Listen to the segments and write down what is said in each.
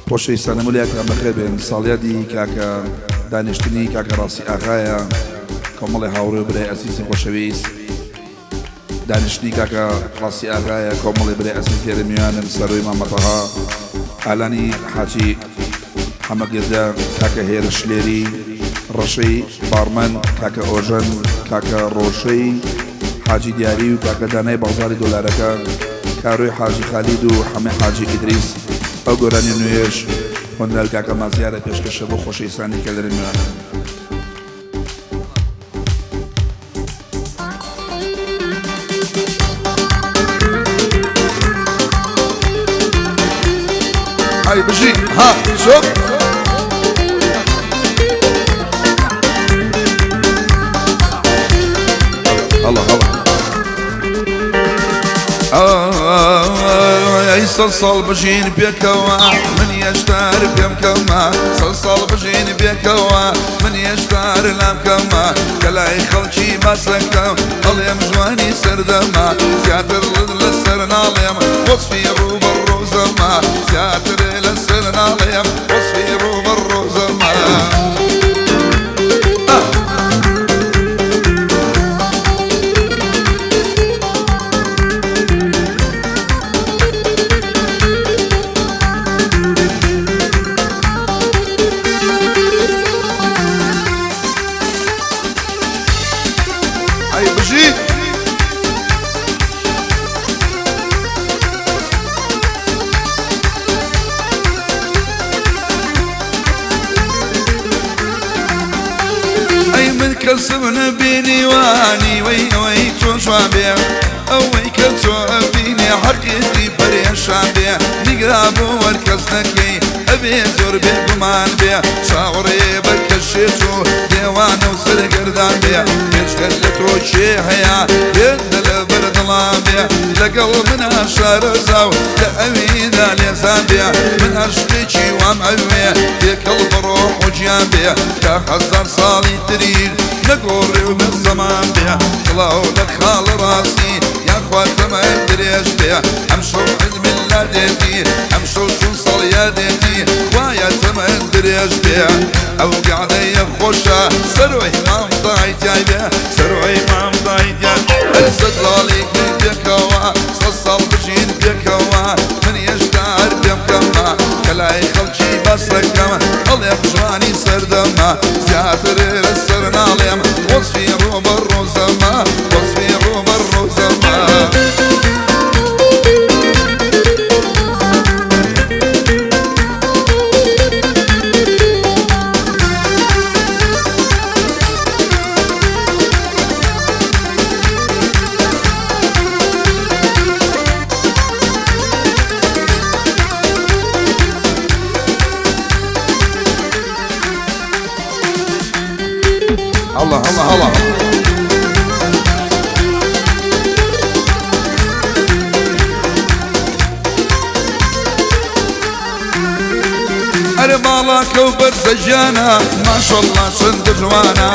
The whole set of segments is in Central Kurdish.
خۆشەویستان هەموو لایەکتان بەخێر بێن. ساڵیادی کاکە دانیشتنی کاکە ڕاستی ئاغایە، کۆمەڵێ هاوڕێ و برای ئەزیزی خۆشەویست. دانیشتنی کاکە ڕاستی ئاغایە، کۆمەڵێ برای ئەزیز لێرە میوانن، سەرۆی مامە تەها، ئالانی حاجی حەمە گردە، کاکە هێرش شلێری، ڕەشەی باڕمەن، کاکە ئۆژەن، کاکە ڕۆشەی حاجی دیاری و کاکە دانای بازاڕی دۆلارەکە، کارۆی حاجی خالید و حەمەی حاجی ئیدریس. ئەو گۆرانیە نوێیەش هۆنراوی کاکە مازیارە پێشکەشە بۆ خۆشەویستانی کە لێرە میوانن. ئەی بژی ها شۆک. هەڵە هەڵە. ئەی سەد ساڵ بژین پێکەوە من یەشتار پێم کەمە، سەد ساڵ بژین پێکەوە من یەشتار لام کەمە، کە لای خەڵکی باسەکەم ئەڵێم جوانی سەردەمە، زیاتر لەسەر ناڵێم وەسفی ڕوو بە ڕووزەمە، زیاتر لەسەر ناڵێم وەسفی ڕوو بە ڕووزەمە. ئەی بژی. ئەی من کەسم نەبینیوە نیوەی ئەوەی چۆن جوان بێ، ئەوەی کە تۆ ئەبینێ حەقیقی پەرێشان بێ، نیگا بۆ وەرکەس نەکەی ئەبێ زۆر بێگومان بێ، چاوەڕێ بە کەشێت و دێوانە و سەرگەردان بێ، بێجگە لە تۆ کێ هەیە هێندە لە بەردڵان بێ، لەگەڵ منا شارەزا و لە ئەویدا لێزان بێ، من عەشقێکی وام ئەوێ تێکەڵ بە ڕۆح و گیان بێ، تا هەزار ساڵی تریش نەگۆڕێ و بە زەمان بێ، سڵاو لە خاڵە ڕاستی یاخوا تەمەن درێژ بێ، ئەمشەو عید میلادێتی ئەمشەو چون ساڵیادێتی خوایە تەمەن درێژ بێ، ئەو گەعدەیە خۆشە سەرۆی مام تای تیای بێ، سەرۆی مام تای تیای. هەر سەد لاڵی کرد پێکەوە سەد ساڵ بژین پێکەوە من هێشتا هەر پێم کەمە، کە لای خەڵکی باسەکەم ئەڵێم جوانی سەردەمە، زیاتر لەسەر ناڵێم وەسفی ڕوو بە ڕووزەمە، وەسفی ڕوو بە ڕووزەمە. الله الله الله. ئەرێ باڵاکە و بەرزە ژیانە ماشەڵڵا چەندە جوانە،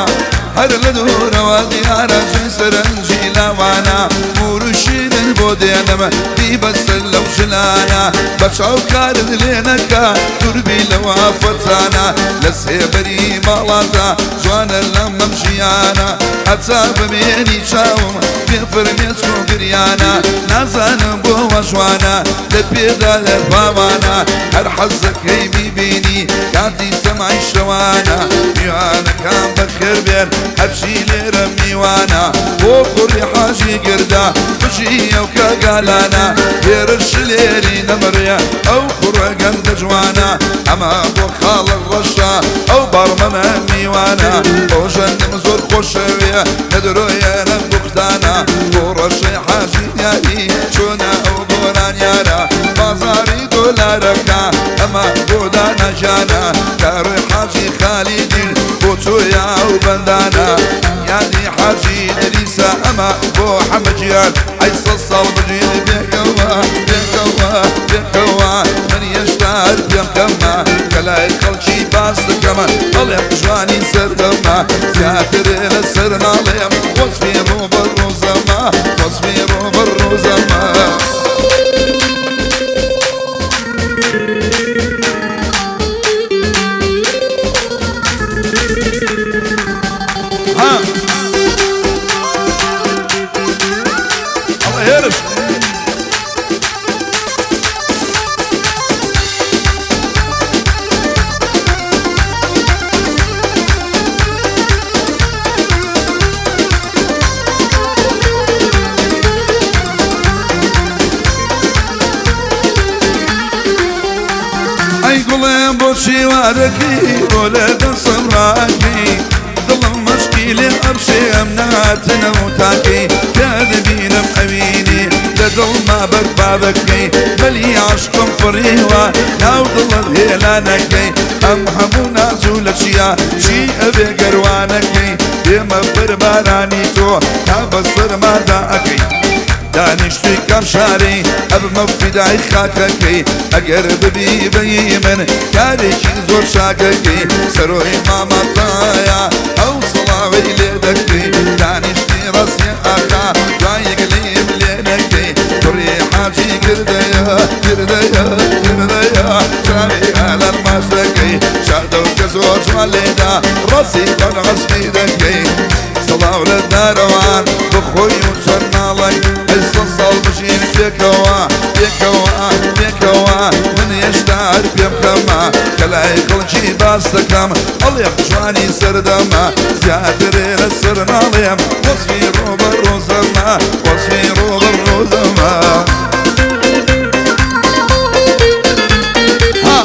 هەر لە دوورەوە دیارە جێ سەرنجی لاوانە، مور و شیرن بۆ دێنم بیبەسەر لەو ژنانە، بە چاو کارت لێ نەکا دووربی لەوە فەتانە، لە سێبەری باڵاتا جوانە لەم مەم ژیانە، هەتا بمێنی چاوم بێ فرمێسک و گریانە، نازانم بۆ وە جوانە لە پێدا لە باوانە، هەر حەزەکەی بیبینی کاتی سەمای شەوانە، میوانەکان بەخێر بێن هەرچی لێرە میوانە، بۆ کوڕی حاجی گردە بژی ئەو کە گالانە، لێرە شلێری نەمرێ ئەو کوڕە گەندە جوانە، ئەمە بۆ خاڵە ڕەشە ئەو باڕمەنە میوانە، ڕۆژەنم زۆر خۆشەوێ نە درۆیە نە بوختانە، بۆ ڕەشەی حاجی دیاری چۆنە ئەو گۆرانیارە، بازاڕی دۆلارەکە ئەمە بۆ دانا گیانە، کاروی حاجی خالیدین بۆ تۆیە ئەو بەندانە، یادی حاجی دریسە ئەمە بۆ حەمە گیان، ئەی سەد ساڵ بژین پێکەوە پێکەوە پێکەوە من هێشتا هەر پێم کەمە، کە لای خەڵکی باس دەکەم ئەڵێم جوانی سەردەمە، زیاتر لەسەر ناڵێم وەسفی ڕوو بە ڕووزەمە، وەسفی ڕوو بە ڕووزەمە. بڵێم بۆچی وا دەکەی بۆ لە دەستم ڕاکەی دڵم مەشقی لێ ئەڕشێ ئەم نەهاتنە و تاکەی کە دەبینم ئەوینی لە دڵما بەرپا دەکەی بەلی عەشقم فڕیوە ناو دڵت هێلانەکەی ئەم هەموو ناز و لە چیا چی ئەبێ گەروانەکەی دێمە بەر بارانی تۆ تا بەسەرمادا ئەکەی دانیشتووی کام شاری ئەبمە فیدای خاکەکەی ئەگەر ببی بەی من کارێکی زۆر چاکەکەی سەرۆی مامەتایە ئەو سڵاوەی لێ دەکەی دانیشتی ڕەسێ ئاخا دوایەک لێم لێ نەکەی کوڕی حاجی کردەیە کردەیە کردەیە چاوی ئالان ماچ دەکەی شادە و کە زۆر جوان لێدا ڕەسی خۆن عەشقی دەکەی سڵاو لە دارەوان بخۆی و چەند ناڵێک ئەی سەد ساڵ بژین پێکەوە پێکەوە پێکەوە من هێشتا هەر پێم کەمە کە لای خەڵکی باس دەکەم ئەڵێم جوانی سەردەمە زیاتر لەسەر ناڵێم وەسفی ڕۆبە ڕۆزەمە وەسفی ڕۆبە ڕۆزەمە. ها.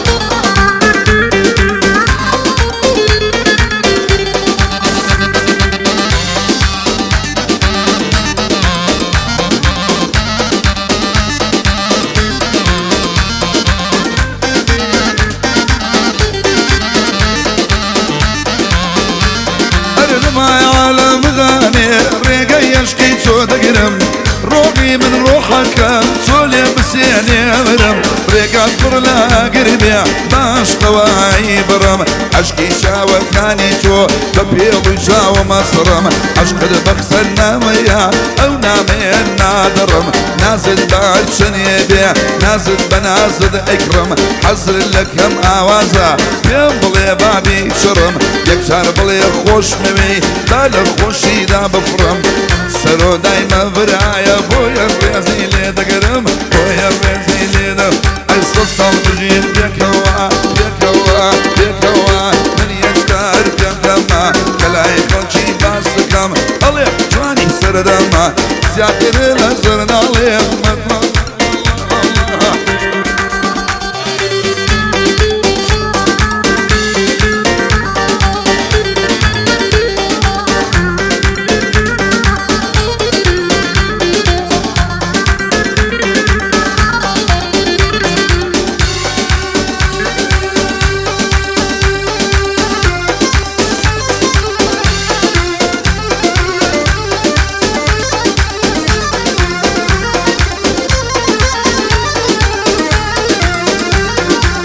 ئەرێ لەمای عالەم بزانێ ڕێگەی ئەشقی چۆ دەگرم ڕۆحی من ڕۆحەکەم چۆ لێ بسێنێ ئەمرم ڕێگات پڕ لە ئاگر بێ باشقەوە ئەیبڕم عەشقی چاوەکانی تۆ بە پێڵوی چاوم ئەسڕم عەشقت بەخسەر نامەیە ئەو نامەیە نادڕم نازت بە هەرچەنێ بێ نازت بە نازت ئەیکڕم حەزت لە کەم ئاوازە پێم بڵێ با بیچڕم یەکجار بڵێ خۆشمەوێی با لە خۆشیدا بفڕم سەرۆ دایمە برایە بۆیە ڕێزی لێ دەگرم بۆیە ڕێزی لێ دەم ئەی سەد ساڵ بژین پێکەوە پێکەوە پێکەوە من یەکجار پێم کەمە کە لای خەڵکی باس دەکەم ئەڵێ جوانی سەردەمە زیاتر لە زۆر ناڵێم.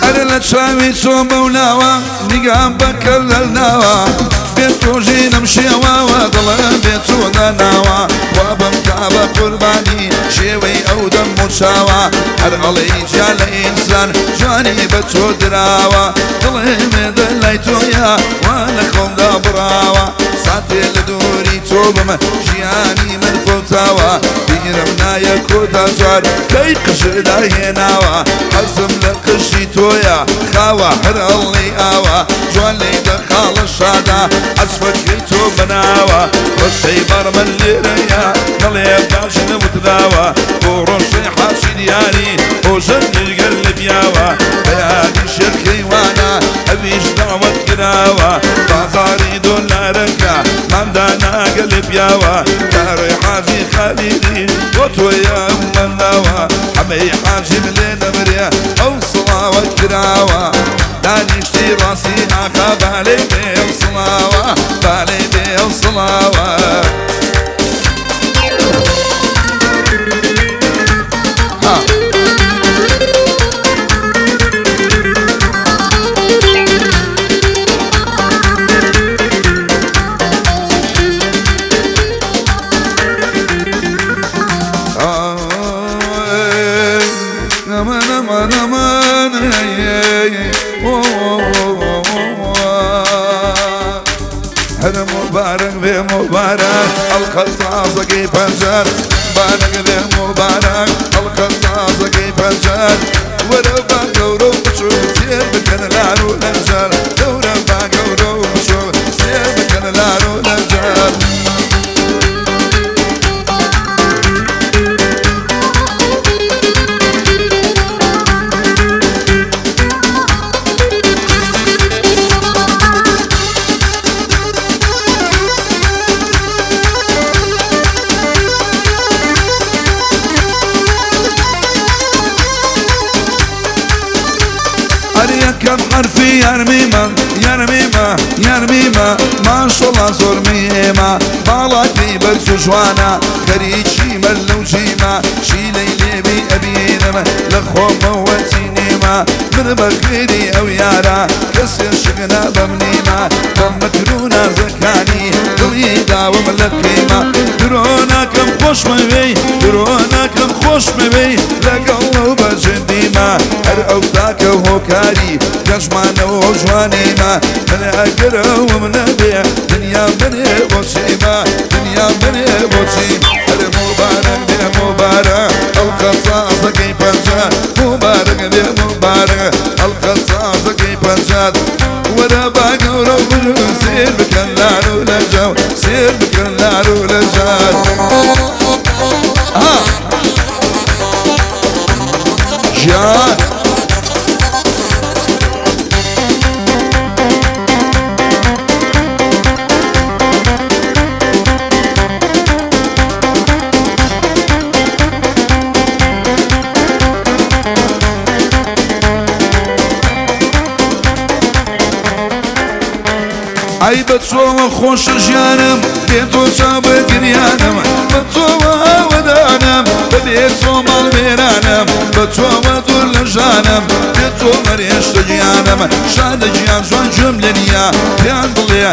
ئەرێ لە چاوی چۆ بەولاوە نیگام بەکەر لەناوە بێ تۆ ژینم شێواوە دڵم بێ تۆ داناوە وا بم کا بە قوربانی شێوەی ئەو دەم و چاوە هەر ئەڵێی جیا لە ئینسان جوانی بە تۆ دراوە دڵێ مێدە لای تۆیە وا لە خۆمدا بڕاوە ساتێ لە دووری تۆ بم ژیانی من فەوتاوە بیرم نایە کۆتا جار کەی قژت داهێناوە حەزم لە قژی تۆیە خاوە هەر ئەڵێی ئاوە جوان لێی دە خاڵە شادە عەزفەکەی تۆ بەناوە ڕەشەی بەڕ من لێرەیە دەڵێ باش نەوتراوە بۆ ڕۆژەی حاجی دیاری هۆژە نیگەر لە پیاوە بەیانی شێخ کەیوانە ئەویش داوەت کراوە بازاری دۆلارەکە مامدا ناگە لە پیاوە کارۆی حاجی خالیدی بۆ تۆیە مەلاوە حەمەی حاجیم لێ نەمرێ ئەو سڵاوە کراوە دانیشتی ڕاستی ئاخا بالەی بێ ئەو سڵاوە بالەی بێ ئەو سڵاوە. ها. هەر موبارەک بێ موبارەک ئەڵقە تازەکەی پەنجەر مبارەک بێ موبارەک ئەڵقە تازەکەی پەنجەر وەرە با گەورە و بچووک تێر بکەن لار و لەنجەر گەورە با گەورە و بچووک تێر بکەن لار و لەنجەر. یەکەم حەرفی یارمیمە یارمیمە یارمیمە ماشەڵا زۆر میێمە باڵاکەی بەرز و جوانە خەریکی مەلە و جیمە شیلەی لێوی ئەبینم لە خۆمەوە چینیمە من بە خێری ئەو یارە کەسێ شک نابەم نیمە بە مەکر و نازەکانی دڵی داوم لە قیمە درۆ ناکەم خۆشمەوێی درۆ ناکەم خۆشمەوێی لەگەڵ ئەو بە جدیمە هەر ئەو تاکە هۆکاری گەشمانەوە جوانیمە من ئەگەر ئەوم نەبێ دنیا منێ بۆچیمە دنیا منێ بۆچی هەر موبارەک بێ موبارەک ئەڵقە سازەکەی پەنجە موبارەک بێ موبارەک ئەڵقە سازەکەی پەنجات وەرە با گەورە و بچووک سێر بکەن لار و لەجاو سێر بکەن لار و لەجات ها ژیان ئەی بە تۆوە خۆشە ژیانم بێ تۆ چاو بە گریانم بە تۆوە ئاوەدانم بەبێ تۆ ماڵ وێرانم بە تۆوە دوور لە ژانم بێ تۆ مەرێشتە گیانم شادە گیان جوان گوێم لێ نییە پێیان بڵێ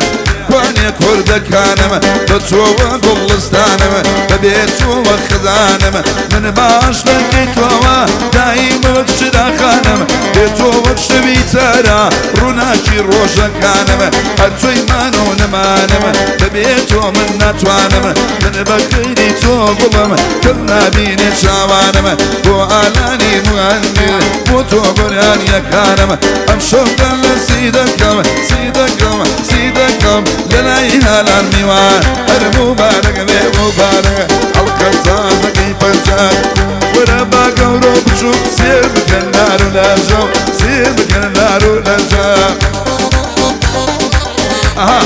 کوانێ کوردەکانم بە تۆوە گوڵستانم بەبێ تۆوە خزانم من باش لەکەی تۆوە دایمە وەک چراخانم بێ تۆ وەک شەوی تارا ڕووناکی ڕۆژەکانم هەرچۆی مان و نەمانم بەبێ تۆ من ناتوانم من بە خەیری تۆ گوڵم کەم نابینێ چاوانم بۆ ئالانی مغەنی بۆ تۆ گۆرانیەکانم ئەم شەو لە سیدەکەم سیدەکەم سیدەکەم لەلای هالان میوان هەر موبارەک بێ موبارەک ئەڵقە سازەکەی پەنجات وەرە با گەورە و بچووک سێر بکەن لار و لاژەو سێر بکەن لار و لاژە ئەها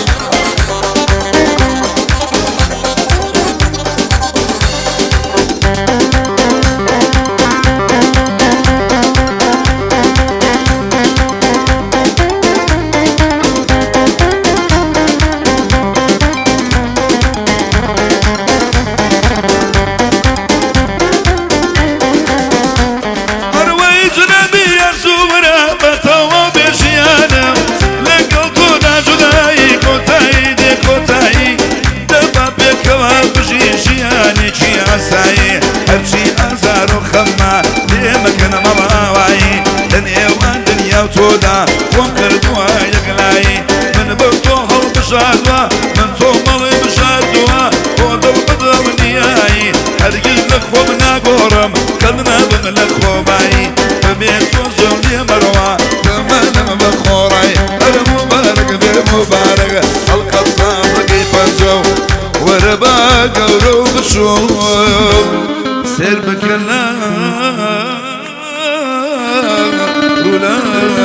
هەروەی جنابی ئەرزوورە بەتەواو بێ ژیانم لەگەڵ تۆدا جودایی کۆتایی دێ کۆتایی دەبا پێکەوە بژی ژیانێکی ئاسایی هەرچی ئازار و خەمە لێ مەکەن مەڵاوایی لە نێوان دنیا و تۆدا خۆم کردووە یەکلایی من بە تۆ هەڵبژاردووە من تۆ مەڵێ بژاردووە بۆ دڵ بەدڵنیایی هەرگیز لە خۆم ناگۆڕم قەت نابم لە خۆبایی بەبێ تۆ زۆر لێ مەڕوا تەمەنم بە خۆڕای هەر موبارەک بێ موبارەک ئەڵقە سازەکەی پەنجە و وەرە با گەورە و بچووک سێر بکە لە ڕوولە.